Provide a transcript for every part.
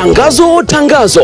Tangazo, tangazo,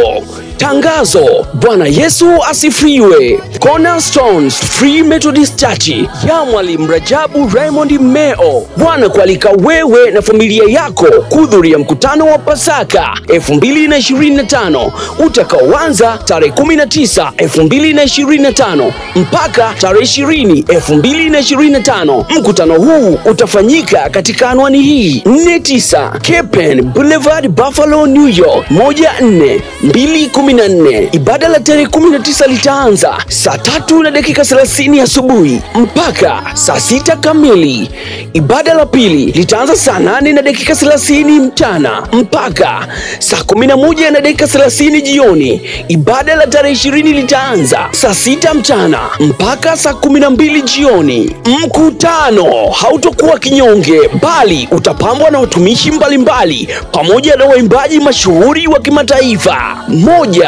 tangazo! Bwana Yesu asifiwe! Cornerstones Free Methodist Church ya Mwalimu Rajabu Raymond Meo wanakualika wewe na familia yako kuhudhuria mkutano wa Pasaka 2025 utakaoanza tarehe 19 2025 mpaka tarehe 20 2025. Mkutano huu utafanyika katika anwani hii: 49 Kepen Boulevard, Buffalo, New York 14214. Ibada la tarehe 19 litaanza saa 3:30 asubuhi mpaka saa 6 kamili. Ibada la pili litaanza saa 8:30 mchana mpaka saa 11:30 jioni. Ibada la tarehe 20 litaanza saa 6 mchana mpaka saa 12 jioni. Mkutano hautokuwa kinyonge, bali utapambwa na watumishi mbalimbali pamoja na waimbaji mashuhuri wa kimataifa. 1.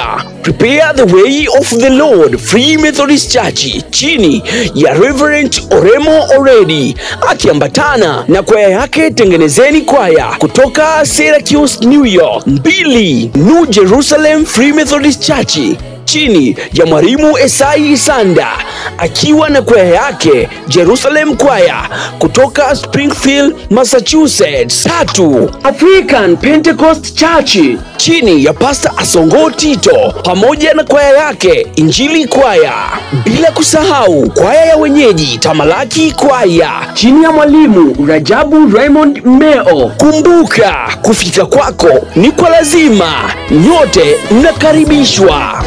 Prepare the Way of the Lord Free Methodist Church chini ya Reverend Oremo Oredi akiambatana na kwaya yake Tengenezeni Kwaya kutoka Syracuse, New York. 2. New Jerusalem Free Methodist Church chini ya Mwalimu Esai Isanda akiwa na kwaya yake Jerusalem Choir kutoka Springfield, Massachusetts. 3. African Pentecost Church chini ya Pastor Asongo Tito pamoja na kwaya yake Injili Choir. Bila kusahau kwaya ya wenyeji Tamalaki Choir chini ya Mwalimu Rajabu Raymond Meo. Kumbuka, kufika kwako ni kwa lazima. Nyote mnakaribishwa.